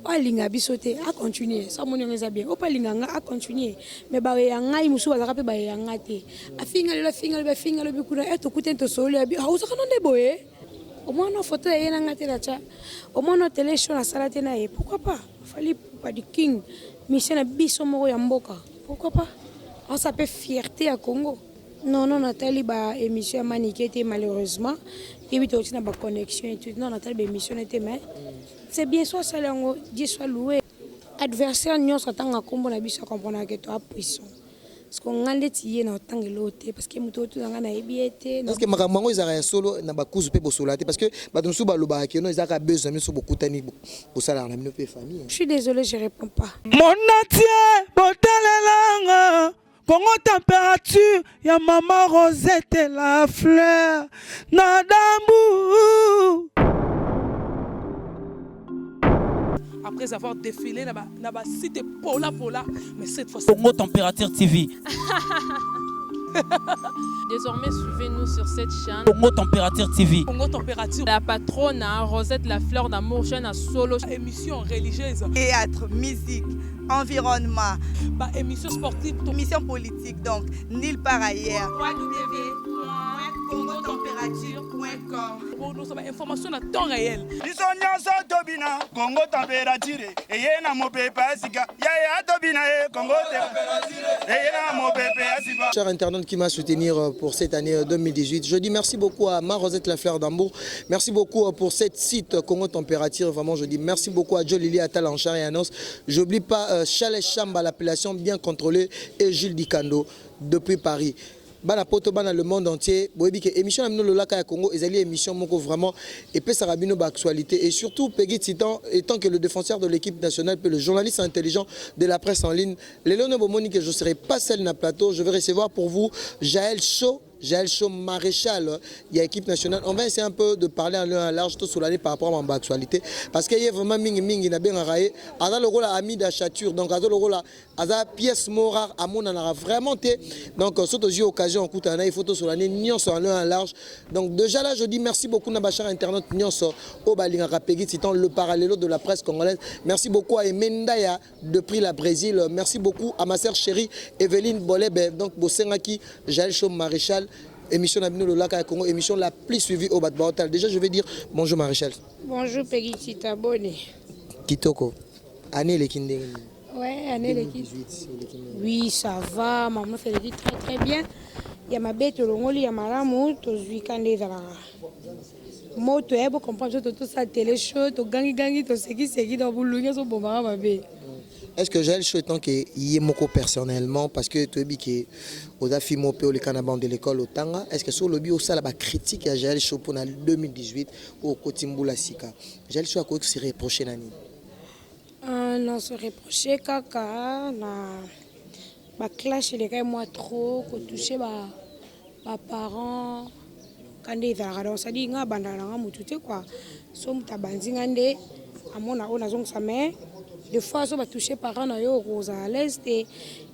Oyo alinga biso te a continuer soki amoni yango eza bien, oyo pe alinga nga a continuer mais baye ya ngai mosusu bazalaka pe baye ya nga te. Afinga lelo afinga lobi afinga lobi kuna eh tokutani tosololi abi ah ozalaka no nde boye? Omona photo ya ye na nga te na tia? Omona tele show nasala te na ye? Pourquoi pas? Fally Ipupa du king musicien na biso moko ya mboka pourquoi pas? Aza pe fierte ya Congo. Non non natali ba emission ya Manike te malheureusement yebi tokoti na ba connexion et tout non natali ba emission ne te mais c'est bien soit asali yango Dieu soit loué. Adversaire nionso atanga kombo na biso a comprenaka que toa puissant parce que nga ndeti ye na otanga eloko te parce que mutu otuna nga nayebi ye te. Est ce que makambo yango ezalaka ya solo na ba kuzu pe bosololaka te parce que batu mosusu balobaka que non eza kaka buzz na bino soki bokutani bosalaka na bino pe famille. Je suis desole je reponds pas. Monde entier botalela nga Congo température ya maman Rosette la fleur na dambu. Après avoir défilé na ba na ba site pola pola mais cette fois Congo Température TV. Désormais, suivez-nous sur cette chaîne. Congo Température TV. Congo Température. La patronne, hein, Rosette la fleur d'amour, chaîne à solo. Émission religieuse. Théâtre, musique, environnement. Ba émission sportive. Émission politique, donc nulle part ailleurs. www.congotemperature.com Nous avons information à temps réel. Biso nyonso tobina Congo température eye na mopepe ya sika yaya tobina ye Congo eye na mopepe ya sika. Cher internaute qui m'a soutenir pour cette année 2018, je dis merci beaucoup à Ma Rosette La Fleur d'Ambour. Merci beaucoup pour cette site Congo Température. Vraiment, je dis merci beaucoup à Joe Lili Atal en chair et annonce. J'oublie pas euh, Chalet Chamba, l'appellation bien contrôlée, et Jules Dikando depuis Paris. Bana poto bana le monde entier boyebi ke émission na bino lolaka ya Congo ezali émission moko vraiment epesaka bino ba actualité et surtout Peggy Titan étant que le défenseur de l'équipe nationale pe le journaliste intelligent de la presse en ligne lelo ne bomoni que je serai pas seul na plateau je vais recevoir pour vous Jaël Show Jaël Show maréchal ya équipe nationale on va essayer un peu de parler en long en large tout sur l'année par rapport à ma actualité parce que ye vraiment mingi mingi na bengaka ye aza lokola ami d'achature donc aza lokola aza pièce moko rare amonanaka vraiment te donc soki tozwi occasion okutana na ye faut tosola ne nyonso en long en large donc déjà là je dis merci beaucoup na bachar internet nyonso oyo balingaka Peggy Titan le parallèle de la presse congolaise merci beaucoup à Aimé Ndaya depuis la Brésil merci beaucoup à ma sœur chérie Evelyne Bolebe donc bosengaki Jaël Chom Maréchal émission na bino lolaka ya Congo émission la plus suivie au Bat Baotal déjà je vais dire bonjour Maréchal. Bonjour Peggy Tita boni. Kitoko année eleki ndenge nini? Ouais, année eleki. Oui, ça va, maman eleki très très bien. Ya mabe tolongoli ya malamu tozwi ka nde ezalaka. Moto ya bo comprendre to tosala télé show togangi gangi toseki seki donc bulungi ezobomaka mabe. Est-ce que Jaël Show étant que ye moko personnellement parce que toyebi ke oza fille moko pe oleka na bande de l'école otanga est-ce que so olobi osala ba critique ya Jaël Show pona 2018 oyo okoti mbula sika Jaël Show akoki se reprocher na nini? Euh, na se reprocher kaka na ba clash elekaki mwa trop ko toucher ba ba parents ka nde ezalaka donc c'est-à-dire nga abandaka na nga mutu te quoi so mutu abandi nga nde amona oyo nazongisa mais des fois so ba toucher parents na yo okozala à l'aise te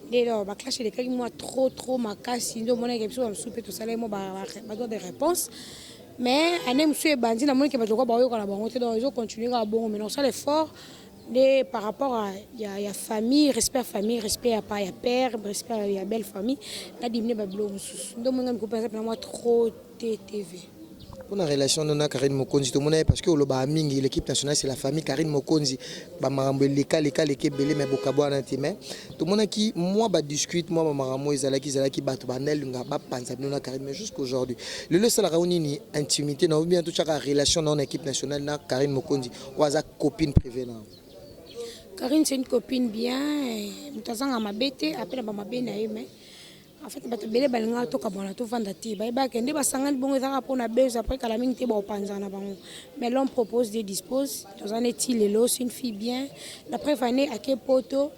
nde donc ba clash elekaki mwa trop trop makasi nde omonaki biso ba mosusu mpe tosalaki mwa ba droit de réponse Mais annee mosusu ebandi namoni ke bato lokola baoyoka na bango te donc ezo continuer kaka bongo mais nakosala effort nde par rapport à ya, ya famille respect ya famille respect ya pa ya père respect ya belle famille na diminuer ba biloko mosusu nde omoni nga miko mpenza mpena mwa trop te TV. Pona relation no na Carine Mokonzi tomona ye parce que olobaka mingi l'équipe nationale c'est la famille Carine Mokonzi ba makambo eleka leka leka ebele mais bokabwana te mais tomonaki mwa ba discute mwa ba makambo ezalaki ezalaki bato bandalinga bapanza bino na Carine mais jusqu'aujourd'hui lelo esalaka yo nini intimité na yo bien totiaka relation na yo na équipe nationale na Carine Mokonzi oyo aza copine privée na yo. Carine c'est une copine bien moto azanga mabe te ape na ba mabe na ye mais En fait bato ebele balingaka tokabwana tovanda te bayebaka ke nde basangani bongo eza kaka mpona buzz après kala mingi te bakopanzana na bango mais l'homme propose Dieu dispose toza neti lelo c'est une fille bien la preuve année ake poto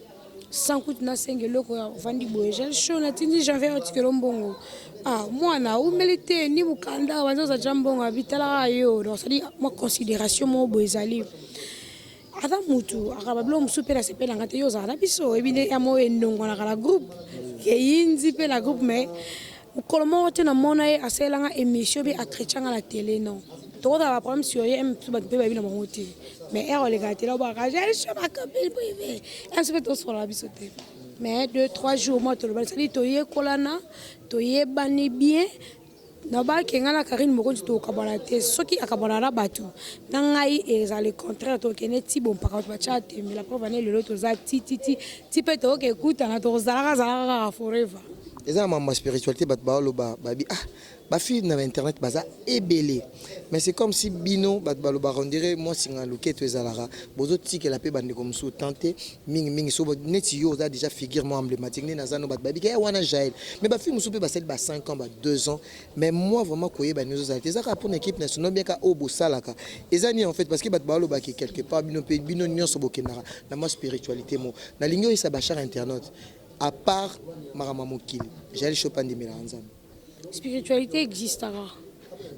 sans kutu nasenga eloko ya ovandi boye gel chaud natindi janvier otikelo mbongo ah mwana umeli te ni mokanda wanza oza ja mbongo abitalaka yo donc c'est-à-dire mwa considération moko boye ezali Aza mutu akaba biloko mosusu pe nasepeli nanga te yo ozala na biso oyebi nde ya moyo endongwanaka na groupe eyindi pe na groupe mais mokolo moko te namona ye asalela nga émission be a chretien nga na tele non. Tokozala ba problème sur ye mpe bato mpe bayebi na bango te, mais heure olekaka te lobaka Jael Show ma copine privée, mso mpe tosolola biso te, mais 2 3 jours mwa tolobani, c'est-à-dire toyekolana, toyebani bien. Nabaki ngai na Karine Mokonzi tokabwana te. Soki akabwana na bato na ngai, ezala le contraire. Tokende ti bompaka, bato batya tembe. La preuve ane, lelo toza ti ti ti ti mpe tokoki ekutana, tozalaka zalaka kaka forever. Eza na mambo ya spiritualité. Bato baoloba babi: "Ah, bafille na bainternet baza ebele", mais c'est comme si bino bato balobaka, on dirait mwa singa loketo ezalaka, bozotikela mpe bandeko mosusu tan te mingimingi. So neti yo oza déjà figure mo emblématique nde naza no, bato babika ya wana Jael, mais bafille mosusu mpe basali ba 5 ans, ba 2 ans, mais moi vraiment koyeba nyonso ozala te. Eza kaka mpona équipe nationale, bien ka oyo bosalaka eza nini en fait? Parce que bato balobaki quelque part bino mpe, bino nyonso bokendaka na mwa spiritualité. Mo nalingi oyesa bachar internaute, à part makambo ya mokili, Jael Show mpe andimelaka Nzambe? Spiritualité existaka,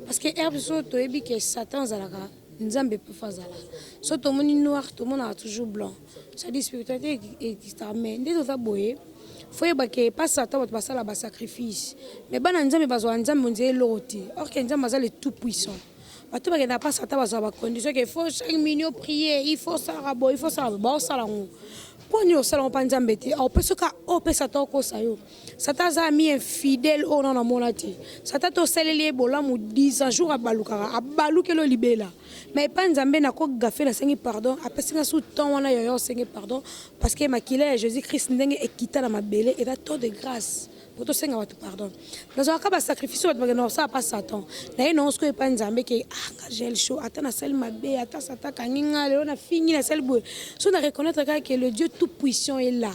parce que heure biso toyebi ke Satan azalaka, Nzambe mpe fa azala. So tomoni noir, tomonaka toujours blanc, c'est-à-dire spiritualité existaka. Mais nde toza boye, fo yeba ke pa Satan bato basala basacrifice, mais bana Nzambe bazwaka Nzambe nzela eloko te. Or ke Nzambe aza le tout puissant. Bato bakendaka pa Satan, bazwaka bacondition ke faut chaque minute prier, il faut salaka boye, il faut sala boye. Baosala yango mpo nini? Osala yango mpa Nzambe te. Aopesa ka opesa ta okosa yo. Satan aza ami infidèle oyo nano amona te. Satan tosaleli ye bolamu 10 ans, jour abalukaka, abalukeli oyo libela. Mais epa Nzambe, nakogafe, nasengi pardon, apesinga su temps wana yoyo osengi pardon, parce que makila ya Jésus Christ ndenge ekita na mabele eza temps de grâce po tosenga bato pardon. Nazwaka basacrifice oyo bato bakenda kosala pa Satan na ye nango. Sikoyo epa Nzambe ke ah, nga Jael Show, ata nasali mabe, ata Satan akangi nga lelo, nafingi, nasali boye, so na reconnaître kaka ke le Dieu tout puissant est là.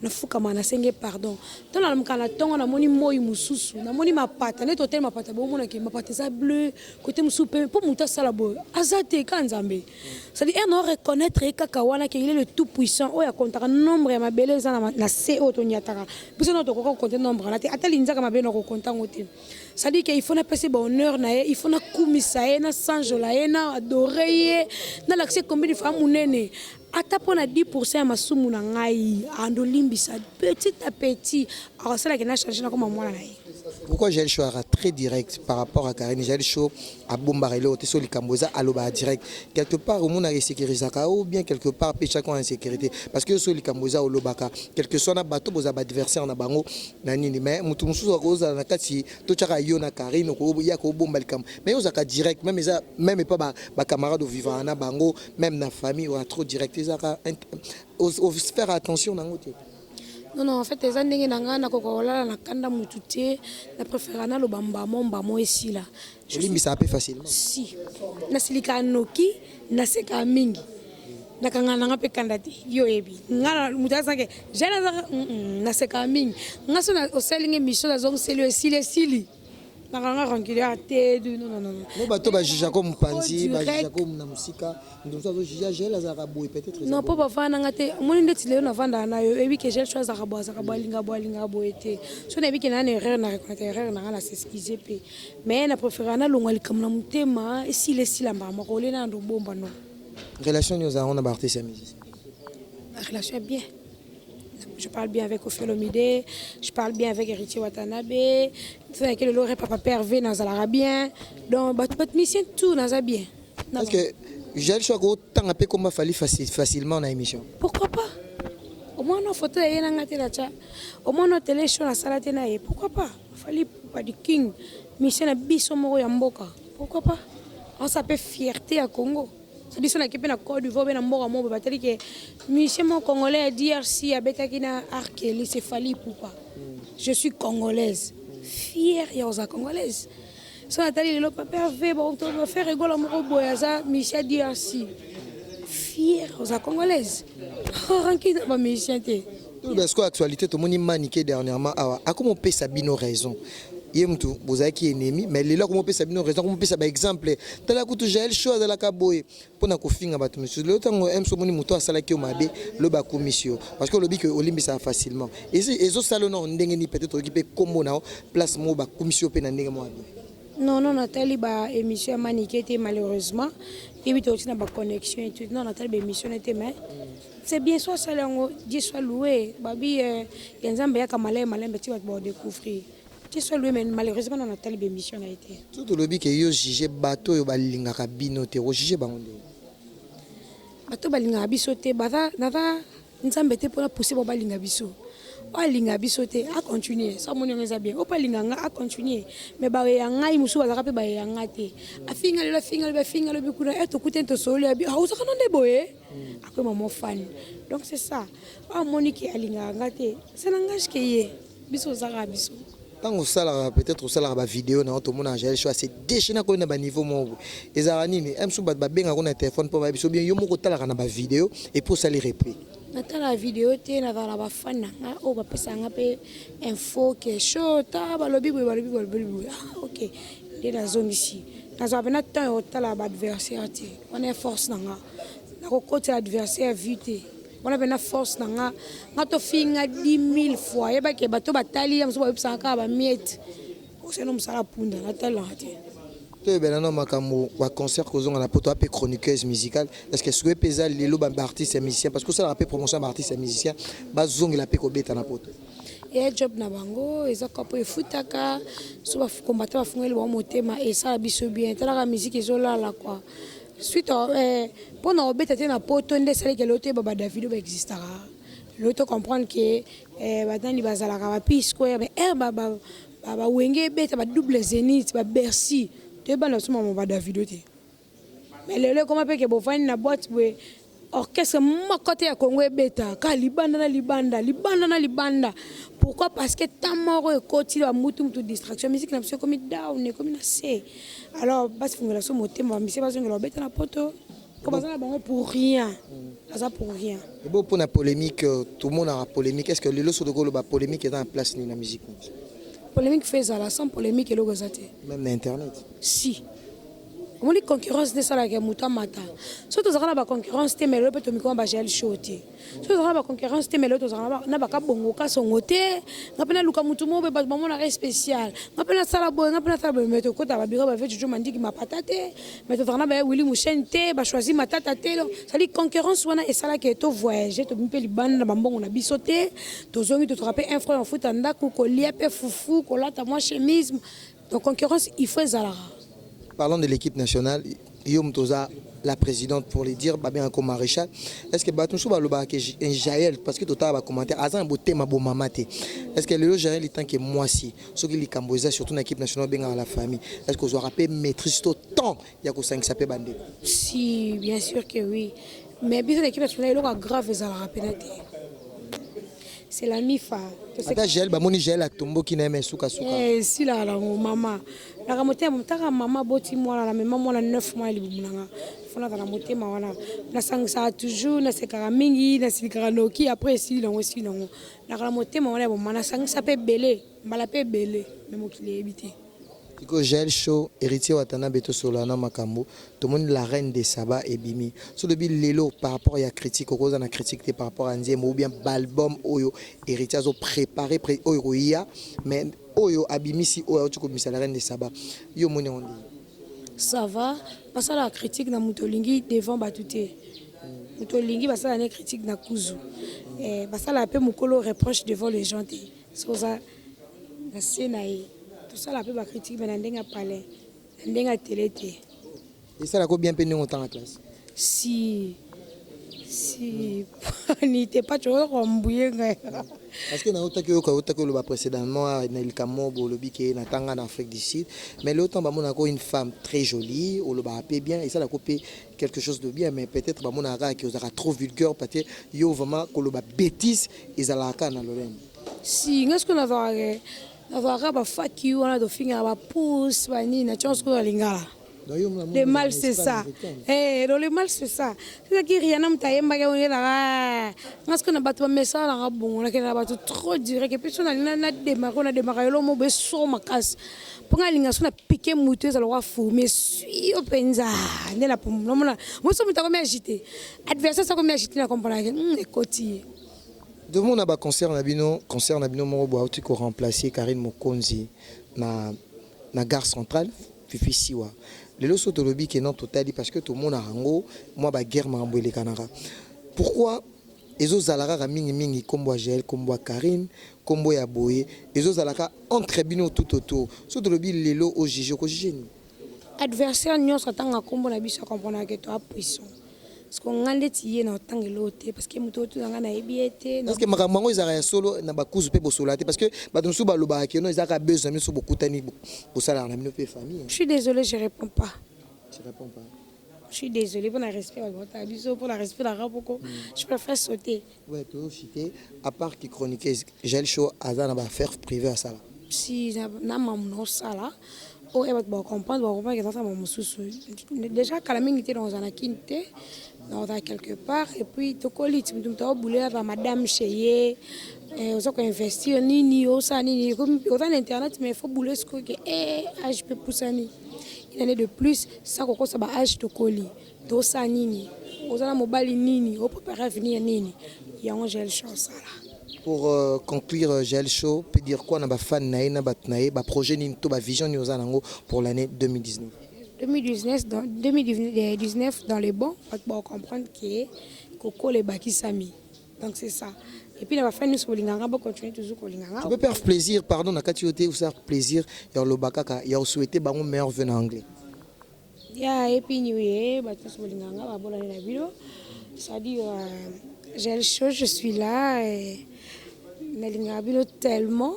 Nafukama, nasenge pardon. Ntango nalamuka na ntongo, namoni moi mosusu, namoni mapata nde totele mapata, bomonake mapata eza bleu kote mosusu pembe. Mpo moto asala boye aza te, ka Nzambe. C'est-à-dire heure na reconnaître ye kaka wana ke il est le tout puissant oyo akontaka nombre ya mabele eza na se oyo toniataka biso. No tokoka kokonte nombre wana te, ata linzaka mabe na kokonta yango te. C'est-à-dire ke il faut napesa bahonneur na ye, il faut nakumisa ye, nasanjola ye, na adore ye, nalakisa combien de fois monene. Ata mpo na 10 ya masumu na ngai, andolimbisa petit à petit, akosalaki na change, nakoma mwana na ye. Pourquoi Jael Show ara très direct par rapport à Karine? Jael Show abombaka eloko te. So likambo eza, alobaka direct. Quelque part omonaka esécurisaka ou bien quelque part mpe chacun insécurité, parce que so likambo eza, olobaka quelque soit na bato boza baadversaire na bango na nini, mais moto mosusu akozala na kati, totiaka yo na Karine, ya kobomba likambo, mais ozalaka direct, même eza même epa bacamarade ovivaka na bango, même na famille, oza trop direct. Ezalaka faire attention nango te? Non, en fait eza ndenge na ngai. Nakoka kolala na kanda motu te. Na préféra naloba mbamo mbamo, esila. Olimbisaka mpe facilement? Si nasilikaka noki, nasekaka mingi, nakanga nanga mpe kanda te. Yo oyebi nga moto azake jane azaka, nasekaka mingi. Nga so osalinga émission, nazongiseli yo, esili, esili. Nakanga rancunière te, non, non, non. Mo bato bajugeako mopanzi, bajugeako na mosika, moto mosusu azojuge: "Jael azalaka boye peut-être." Non, mpo bavanda nanga te. Omoni ndeti lelo navandaka na yo, oyebi ke Jael Show azalaka boye, azalaka boye, alinga boye, alingaka boye te. So nayebi ke naa na erreur, na reconnaître erreur nanga, na s'excuse mpe, mais na préférera nalongwa likambo na motema, esila, esila mbala moko, olie na ndobomba no. Relation nini ozalaka na baartiste ya musicien? La relation est bien. Je parle bien avec Koffi Olomide, je parle bien avec Héritier Watanabe, c'est que le papa Pervé nazalaka bien. Donc bato bato musicien tout naza bien. Parce que Jael Show akotanga mpe komba Fally facilement na émission? Pourquoi pas? Omwana photo ya ye na nga te na tya, omwana télé show nasala te na ye, pourquoi pas Fally Ipupa du King, musicien na biso moko ya mboka, pourquoi pas? Osa mpe fierté ya Congo. So biso naki mpe na Côte d'Ivoire mpe na mboka moko boye, batali ke musicien moko congolais ya DRC abetaki na Arkeli, c'est Fally Ipupa. Je suis congolaise, fière ya kozala congolaise. So natali lelo papa Hervé, bafaire egola moko boye, aza musicien ya DRC, fière kozala congolaise, rancune na bamusicien te. Parce que actualité, tomoni Manike dernièrement awa akomopesa bino raison. Ye mutu bozalaki ennemi, mais lelo akomopesa bino raison, akomopesa baexemple: "Tala kutu Jael Show azalaka boye mpona kofinga bato mosusu." Lelo ntango mso omoni moto asalaki yo mabe, lobi akomisi yo, parce que olobi ke olimbisaka facilement. Ezosala yo na ndenge nini? Peut-être oyoki mpe nkombo na yo place moko, bakomisi yo mpe na ndenge moko mabe. Non, natali baémission ya Manike te, malheureusement. Yebi toti na baconnexion et tout. Non, natali baémission ne te, mais c'est bien. So asali yango, Dieu soit loué. Babi ya Nzambe yaka malembe malembe ti bato baodécouvrir. Dieu soit loué, mais malheureusement na natali ba émission na ye te. Soki tolobi ke yo juge bato oyo balingaka bino te, ojuge bango ndenge? Bato balingaka biso te, baza naza Nzambe te mpona pousser bango balinga biso. Oyo alingaka biso te a continuer, so amoni yango eza bien. Oyo mpe alingaka nga a continuer, mais baye ya ngai mosusu bazalaka mpe baye ya nga te. Afinga lelo, afinga lobi, afinga lobi kuna, eh tokutani tosololi abi, ah ozalaka no nde boye? Akoyeba mwa fan. Donc c'est ça. Oyo amoni ke alingaka nga te, ça n'engage que ye. Biso oza kaka biso. Tango osalaka peut-être osalaka ba video na yo tomonaka Jael Show ase déchaîner akomi na ba niveau moko boye. Ezalaka nini? Un mosusu bato babengaka yo na téléphone mpo bayebisa yo bien yo moko otalaka na ba video et puis osali réplique. Natalaka video te, nazala na ba fan na nga oyo bapesaka nga mpe info ke show ta balobi boye balobi boye balobi boye. Ah ok, nde nazongisi. Nazwaka mpenza temps ya kotala ba adversaire te, wana ya force na nga. Nakokotela adversaire vue te. Wana pena force na nga nga to finga 10000 fois yeba ke bato batali ya mosusu bayebisaka kaka ba miette osali no mosala punda natalelaka te. Toyebela nano makambo ba concert kozonga na poto ape chroniqueuse musicale est ce que souhait pe eza lelo ba artiste ya musicien parce que osalaka pe promotion ya ba artiste ya musicien bazongela pe kobeta na poto. Eya job na bango eza kopo efutaka so ba combattant bafungoli bango motema esala biso bien talaka musique ezolala quoi. Suite eh, pona kobeta te na poto nde esali ke lelo toyeba ba Davido ba existaka. Lelo to comprendre ke eh, ba nani bazalaka ba P Square mais eh, ba ba ba, ba Wenge ebeta ba double Zenith, ba Bercy. Toyeba na biso makambo ba Davido te. Mais lelo ekoma pe ke bovandi na boîte boye Orchestre moko te ya Congo ebeta kaka libanda na libanda, libanda na libanda. Pourquoi? Parce que temps moko ekoti ba mutu mutu distraction, musique na biso ekomi down, ekomi na se. Alors basi fungela so motema ba musiciens bazongela babeta na poto. Po baza na bango pour rien. Baza pour rien. Ebo pona polemique tomonaka polemique est ce que lelo soki tokoloba polemique eza na place nini na musique na biso? Polemique faut ezala, sans polemique eloko eza te. Meme na internet? Si. Omoni concurrence nde esalaka ke moto amata. Soki tozalaka na ba concurrence te mais lelo pe tomikoma ba jael show te. Soki tozalaka na ba concurrence te mais lelo tozalaka na ba kabongo kasongo te. Nga pe naluka moto moko boye bato bamonaka ye special. Nga pe nasala boye, nga pe nasala boye mais tokota ba bureau ba vieux Jojo Mandiki mapata te. Mais tozalaka na ba ya Willy Musheni te, ba Choisi Matata te. Donc c'est à dire concurrence wana esalaka ke to voyager tobimi pe libanda na ba mbongo na biso te. Tozongi tozwaka pe un franc ya kofuta ndaku, kolia pe fufu, kolata mwa chemise. Donc concurrence il faut ezalaka. Parlons de l'équipe nationale, yo moto oza la présidente pour le dire, babengaka ko maréchal. Est-ce que bato mosusu balobaka ke Jael, parce que totala ba commentaire, aza na botema bo mama te. Est-ce que lelo Jael tant que mwasi, soki likambo eza surtout na équipe nationale obengaka la famille, est-ce que ozwaka pe maîtrise to temps ya kosangisa pe bandeko? Si, bien sûr que oui. Mais biso na équipe nationale eloko ya grave ezalaka pena te. C'est la mifa. Ata Jael bamoni Jael atomboki na ye mais suka suka. Eh esilaka nango mama. Naka motema taka mama aboti mwana na mema mwana 9 mois ya libumu na nga. Faut nazala na motema wana. Nasangisaka toujours, nasekaka mingi, nasilikaka noki après esili nango esili nango. Naka na motema wana ya bomama nasangisa pe ebele, mbala pe ebele mais mokili eyebi te. Sikoyo Jael show heritier watanabe tosolola na makambu tomoni la reine de saba ebimi soki olobi lelo par rapport ya critique okoza na critique te par rapport ya nzembo ou bien b'album oyo heritier azo prepare oyo ekoya mais oyo abimisi oyo awuti kobimisa la reine de saba yo omoni yango ndenge nini? Ça va basalaka critique na mutu olingi devant batu te mutu olingi basala ne critique na kuzu eh, basalaka pe mukolo reproche devant les gens te soki oza na se na ye tosala pe ba critique mais na ndenge ya palais na ndenge ya tele te. Esalaka yo bien pe ndenge otanga classe? Si si ni te patsho oza ko embrouiller ngai. Parce que nautaki oyoka outaki oloba précédemment na likambo moko boye olobi ke natanga na Afrique du Sud mais lelo ntango bamonaka yo une femme très jolie olobaka pe bien esalaka yo pe quelque chose de bien mais peut-être bamonaka kaka ke ozalaka trop vulgaire parce que yo vraiment koloba betise ezalaka kaka na lolendo. Si nga sikoyo nazalaka ke nazalaka kaka ba fuck you wana tofingaka ba pouce ba nini na tiongo sikoyo na lingala. Le mal c'est ça eh donc le mal c'est ça soki Rihanna moto ayembaki yango ezalaka nga sikoyo na bato bamesana nanga bongo nakenda na bato trop direct epuis so nalinga na demarre na demarre eloko moko boye so makasi mpo nga alinga so na pike moto ezala lokola fourmi esui yo mpenza nde namona moso moto akomi agite adversaire so akomi agite na comprendre ekoti ye. Tomona ba concert na bino, concert na bino moko boye auti ko remplacer Carine Mokonzi na na gare centrale Fifi Siwa. Lelo soki tolobi que non totali parce que tomonaka yango mwa ba guerre makambo elekanaka. Pourquoi? Ezozala kaka mingimingi nkombo ya Jael, nkombo ya Karine, nkombo ya boye, ezozalaka entre bino tout autour. So tolobi lelo ojuge, okojuge nini? Adversaire nyonso atanga nkombo na biso, acomprendre ke toa puissant, parce que nga ndeti ye na otanga eloko te, parce que moto otuna nga, nayebi ye te. Parce que makambo yango ezalaka ya solo na bakuzu mpe bosola te, parce que bato mosusu balobaka keno ezalaka besoin na bino, so bokutani, bosalaka na bino mpe famille. Je suis désolé, je réponds pas. Tu réponds pas? Je suis désolé, pour la respect bato biso, pour la respect na poko, je préfère sauter. Ouais, toyoshi à part ki chroniqueuse, Jael Show aza na baaffaire privé asala? Si, na mamu na osala oyo, bato bacomprendre, bacomprendre ke nasala mosusu déjà kala mingi te, nakozala na kini te, nakozala quelque part. Et puis tokoli ti mutu moto aobulela ba madame chez ye, oza koinvestir nini, osala nini, oza na internet, mais faut bule sikoyo ke age mpe pusani, une année de plus sans kokosa ba age. Tokoli, tosala nini, oza na mobali nini, oprépare avenir nini, yango Jael Show osala. Pour conclure, Jael Show peut dire quoi na bafan na ye, na bato na ye, baprojet nini to bavision nini oza nango pour l'année 2019? 2019, dans 2019, dans les bons, bato bacomprendre ke kokola ebakisami, donc c'est ça. Et puis na bafan nyonso bolinganga, bocontinue toujours kolinganga. Tu peux faire plaisir, pardon, na kati yo te, osala plaisir ya oloba kaka ya osouhaite bango meilleur vœu na anglais. Ya, happy new year, bato nyonso bolinganga, babolani na bino, c'est-à-dire Jael Show, je suis là et nalingaka bino tellement,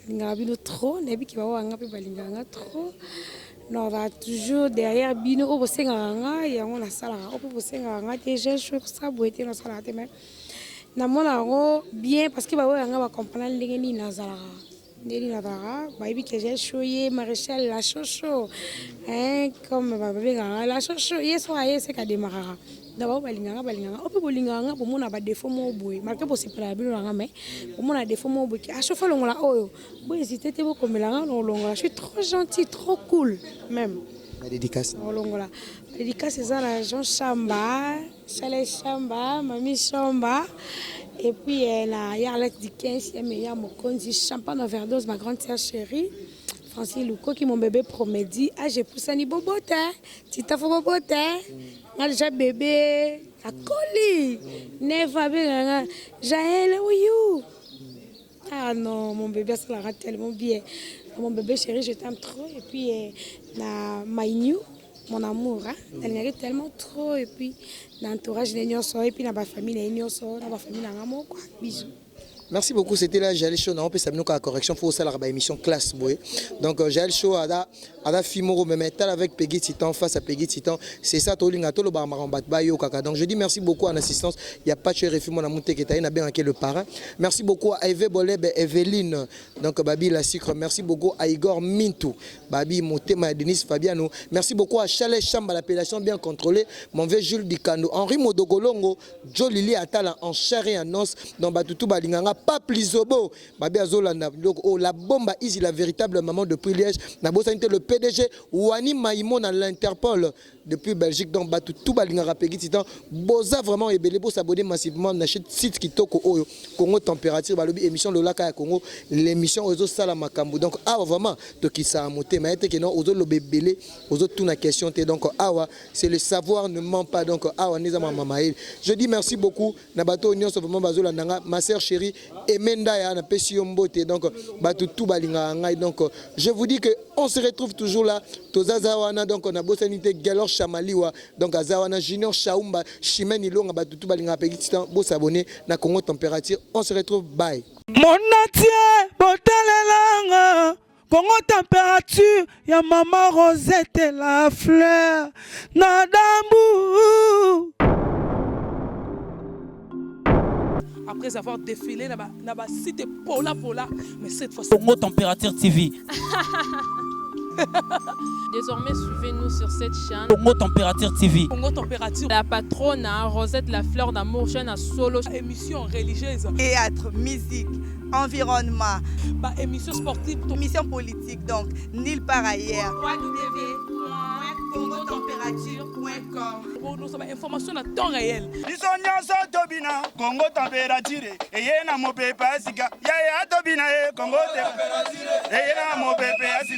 nalingaka bino trop, nayebi ke bawanga mpe balingaka nga trop. Nazala toujours derrière bino. Oyo bosengaka nga, yango nasalaka. Oyo mpe bosengaka nga te, Jael Show kosala boye te, nasalaka te, mais namona yango bien, parce que baoyo yanga bacomprendre ndenge nini nazalaka, ndenge nini nazalaka. Bayebi ke Jael Show ye maréchal la shosho, comme babengaka la shosho, ye so aye seka demaraka na bao balingaka, balingaka. Oyo mpe bolingaka nga, bomona badéfaut moko boye, malgré bosepelaka bino nanga, mais bomona défaut moko boye ke achauffe, alongola oyo, bohésite te, bokomelanga na olongola. Je suis trop gentil, trop cool même. La dédicace? Olongola dédicace eza na Jean Chamba, Charles Chamba, Mami Chamba, et puis na Yarlet Dickens ya meilleur mokonzi, champagne overdose, ma grande sœur chérie Francis Lukoki, mon bébé Promédi. Ah, j'ai poussani bobota titafo bobota nga déjà bébé akoli neva abenganga Jael oyu. Ah non, mon bébé asalaka tellement bien, mon bébé chéri, je t'aime trop. Et puis na my new mon amour, hein, nalingaki tellement trop. Et puis na entourage na ye nyonso, et puis na bafamille na ye nyonso, na bafamille na nga moko, bisous. Merci beaucoup, c'était là Jael Show. On peut s'amener la correction, faut ça la émission classe boy. Donc Jael Show ada ada fimoro mais tal avec Peggy Titan, face à Peggy Titan, c'est ça tolinga to lo ba ba ba yo kaka. Donc je dis merci beaucoup en assistance, il y a pas de refu mon amour qui na bien le parrain. Merci beaucoup à Eve Boleb, Evelyne. Donc Babi la sucre, merci beaucoup à Igor Mintou, Babi Motema, Denis Fabiano. Merci beaucoup à Chalet Chamba, l'appellation bien contrôlée, mon vieux Jules Dikando, Henri Modogolongo, Joe Lili Atala en chair et en os. Donc Batutu Balinganga Pape Lizobo, Babi Azolanda, donc oh, la bombe Easy, la véritable maman de Liège, na bosani le PDG Wani Maimon à l'Interpol depuis Belgique. Donc Batu tout balingaka Peggy Titan, boza vraiment ebele, bo s'abonner massivement na site kitoko oyo Congo Température, balobi émission lolaka ya Congo, l'émission ozo sala makambo. Donc awa vraiment tokisa motema ete ke non, ozo loba ebele, ozo tuna question te. Donc awa c'est le savoir ne ment pas. Donc awa neza mama maël. Je dis merci beaucoup na bato nyonso vraiment bazolanda nga, ma sœur chérie Emenda ya na pesi yo mbote. Donc bato tout balingaka ngai. Donc je vous dis que on se retrouve toujours là, tozaza wana. Donc na bosani te Gelor Chamaliwa, donc aza wana, Junior Shaumba, Chimène Ilonga, bato tout balingaka Peggy Titan, bo s'abonner na Congo Température. On se retrouve, bye. Monatie botalelanga Congo Température ya mama Rosette la fleur na dambu. Après avoir défilé na ba site pola pola, mais cette fois Congo Température TV. Désormais, suivez-nous sur cette chaîne. Congo Température TV. Congo Température. La patronne, hein, Rosette la fleur d'amour, chaîne à solo. Émission religieuse. Théâtre, musique, environnement. Ba émission sportive. Émission politique, donc nulle part ailleurs. www.congotempérature.com. Nous sommes information à temps réel. Biso nyonso tobina Kongo Température eye na mopepe ya sika, yaya tobina ye Kongo eye na mopepe ya sika.